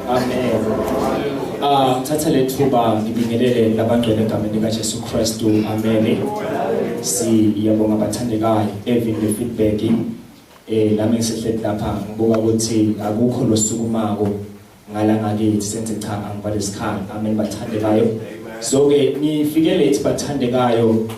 Amen. Ngithatha lethuba ngibingelele labangcwele egameni likaJesu Kristu. Amen. Siyabonga bathandekayo even the feedback nami ngisehleli lapha ngibuka ukuthi akukho losukumako ngala ngakithi senze cha angivale isikhala. Amen bathandekayo. So ke ngifike late bathandekayo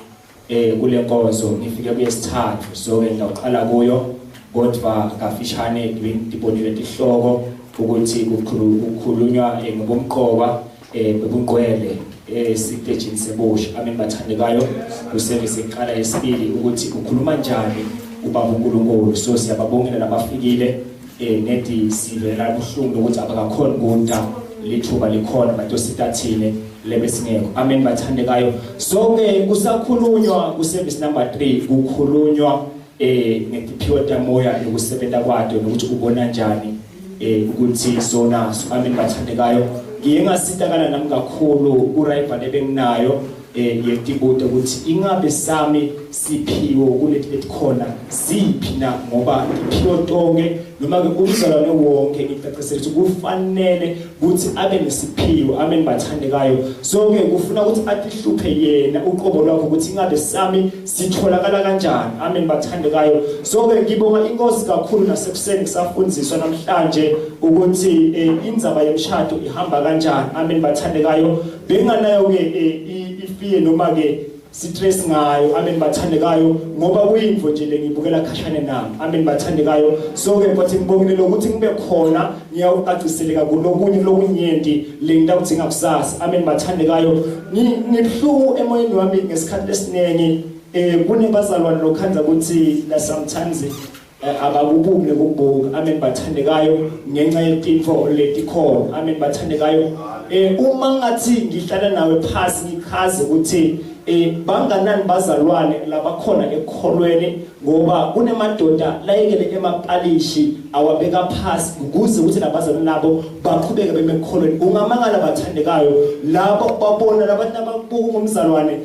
kule nkonzo ngifike kuyesithathu, so ke ngiyaqala kuyo kodwa kafishane ngibonile tihloko ukuthi kukhulunywa ngobumqoka bobungcwele esitejini sebusha. Amen bathandekayo. Kuservice eqala yesibili ukuthi ukhuluma njani ubaba uNkulunkulu. So siyababongela labafikile nedi sivela buhlungu ukuthi abakakhona kuda lithuba likhona batositathile lebesingekho. Amen bathandekayo. So ke kusakhulunywa ku service number 3 kukhulunywa ngetiphiwo tamoya nokusebenza kwato nokuthi ubona njani ukuthi sona. Amen bathandekayo. Ngiye ngasitakala nami kakhulu ku rival ebenginayo yetibuto ukuthi ingabe sami siphiwo kuleti letikhona siphi na, ngoba tiphiwo tonke noma ke umzalwane wonke ngicacisele ukuthi kufanele ukuthi abe nesiphiwo. Amen bathandekayo. So ke kufuna ukuthi atihluphe yena uqobo lwakho ukuthi ingabe sami sitholakala kanjani. Amen bathandekayo. So ke ngibonga inkosi kakhulu nasekuseni kusafundiswa namhlanje ukuthi indzaba yemshado ihamba kanjani. Amen bathandekayo. Benganayo ke ifiye noma ke stress ngayo. Amen bathandekayo, ngoba kuyimvo nje lengibukela khashane nami. Amen bathandekayo. So ke mfowethu ngibongile lokuthi ngibe khona ngiyawucaciseleka kulokunye lokunyenti lengitawudzinga kusasa. Amen bathandekayo. Ngibhlungu emoyeni wami ngesikhathi lesiningi kunebazalwane lokhanza ukuthi la sometimes abakubumi nokubuka. Amen bathandekayo, ngenxa yetinfo letikhona. Amen bathandekayo. Uma ngathi ngihlala nawe phasi ngichaze ukuthi banganani bazalwane labakhona ekholweni, ngoba kunemadoda layekele emapalishi awabeka phasi ukuze ukuthi labazalwane nabo baqhubeke bemekholweni. Ungamangala bathandekayo labo babona labantu ababuka ngomzalwane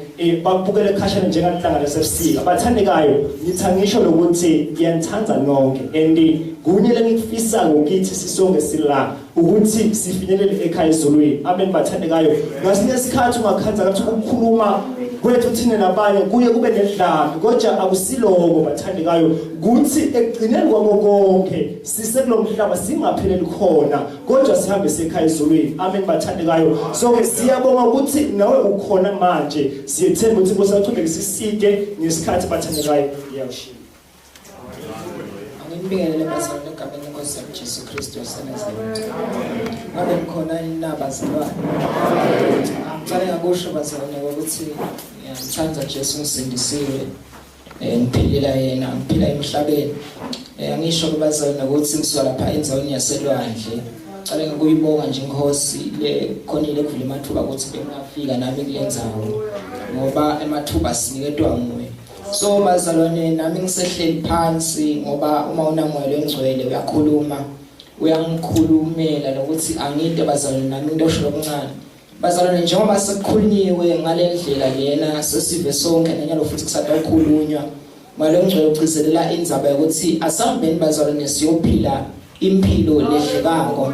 bakubukele khashana njenganhlanga lasebusika. Bathandekayo, ngitha ngisho lokuthi ngiyanithanda nonke and kunye lengikufisayo kithi sisonke sila ukuthi sifinyelele ekhaya ezulwini. Amen bathandekayo. Ngasinye isikhathi ungakhanza ngathi ukukhuluma kwethu thina nabanye kuye kube nedlame, kodwa akusiloko bathandekayo, kuthi ekugcineni kwako konke sisekulomhlaba singapheleli khona, kodwa sihambe sekhaya ezulwini. Amen bathandekayo. So ke siyabonga ukuthi nawe ukhona manje, siyethemba ukuthi Nkosi aqhubeke siside ngesikhathi bathandekayo. Iyawushiya. Angibingelele bazalwane egameni lenkosi yami Jesu Kristu waseNazaretha. Ngabe ngikhona yini na bazalwane? Angicale ngakusho bazalwane ukuthi ngiyamthanda Jesu, ngisindisiwe. Ngiphilela yena, ngiphila emhlabeni. Angisho kubazalwane ukuthi ngisuka lapha endaweni yaselwandle. Cale ngikuyibonga nje inkosi le khonile kuvula amathuba ukuthi bengafika nami kule ndzawo, ngoba emathuba siniketwa nguye. So bazalwane nami ngisehleli phansi, ngoba uma unamoya lengcwele uyakhuluma, uyangikhulumela nokuthi angide bazalwane nami into osho lokuncane. Bazalwane, njengoba sekukhulunyiwe ngale ndlela lena sesive sonke nanyalo futhi kusatawukhulunywa, moya longcwele ugcizelela indzaba yokuthi asambeni bazalwane siyophila impilo ledlekako,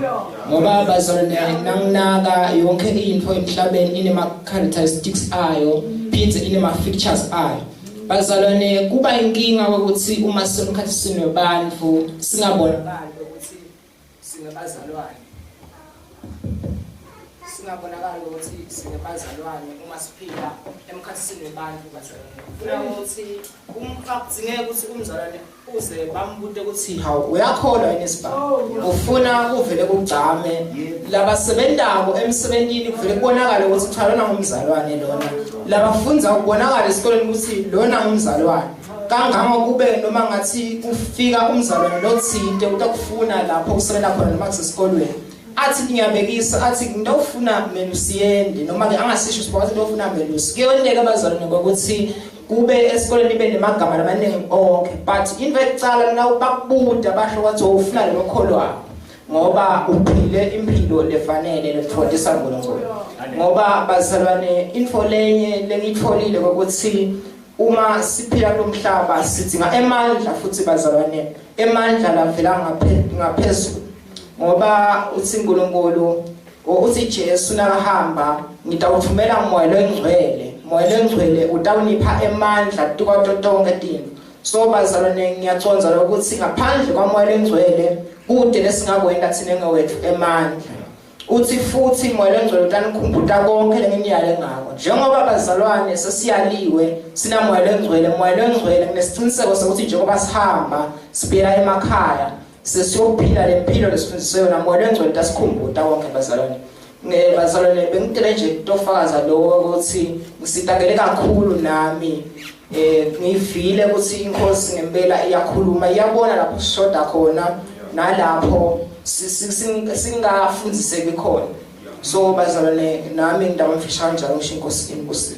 ngoba bazalwane nanginaka yonke into emhlabeni inema characteristics ayo phindze inema features ayo. Bazalwane, kuba inkinga ukuthi uma sisemkhathini webantfu singabonakali ukuthi singabazalwane, singabonakali ukuthi singabazalwane uma siphila emkhathini webantfu bazalwane. Kufuna ukuthi kudingeke ukuthi umzalwane uze bambute ukuthi hawu uyakholwa yini isibhamu, ufuna kuvele kugcame labasebentako emsebentini, kuvele kubonakale ukuthi cha lona ngumzalwane lona, labafundza kubonakala esikoleni ukuthi lona ngumzalwane, kangangoko kube noma ngathi kufika umzalwane lothinte utakufuna lapho kusebenza khona noma kusesikolweni, athi ngiyabekisa, athi ngitawufuna melusiyende, noma ke angasisho sibona ukuthi ngitawufuna melusi. Kuyoneka abazalwane ngokuthi kube esikoleni ibe nemagama lamaningi onke, but into ekucala na bakubuda basho kwathi ufuna lo kholwa ngoba uphile impilo lefanele lethontisa uNkulunkulu. Ngoba bazalwane info lenye lengitholile ukuthi uma siphila kulomhlaba sidinga emandla futhi bazalwane, emandla lavela ngaphezulu. Ngoba uthi uNkulunkulu, uthi Jesu nakahamba, ngitawuthumela umoya longcwele, moya longcwele utawunipha emandla tukwato tonke tintfo. So bazalwane, ngiyaconza ukuthi ngaphandle kwamoya longcwele kude lesingakwenta thina ngewethu emandla. Uthi futhi moya longcwele utanikhumbuta konke lenginiyale ngako. Njengoba bazalwane sesiyaliwe sinamoya longcwele, moya longcwele nginesiqiniseko sokuthi njengoba sihamba sibuyela emakhaya sesiyophila lempilo lesifundiswe yona, moya longcwele utasikhumbuta konke bazalwane. Bazalwane, bengitele nje kutofakaza lokho ukuthi ngisitakele kakhulu nami, ngivile ukuthi inkosi ngempela iyakhuluma, iyabona lapho sishoda khona nalapho singafundiseki khona. So bazalwane, nami ngidaba mfisha kanjalo, ngisho inkosi inibusise.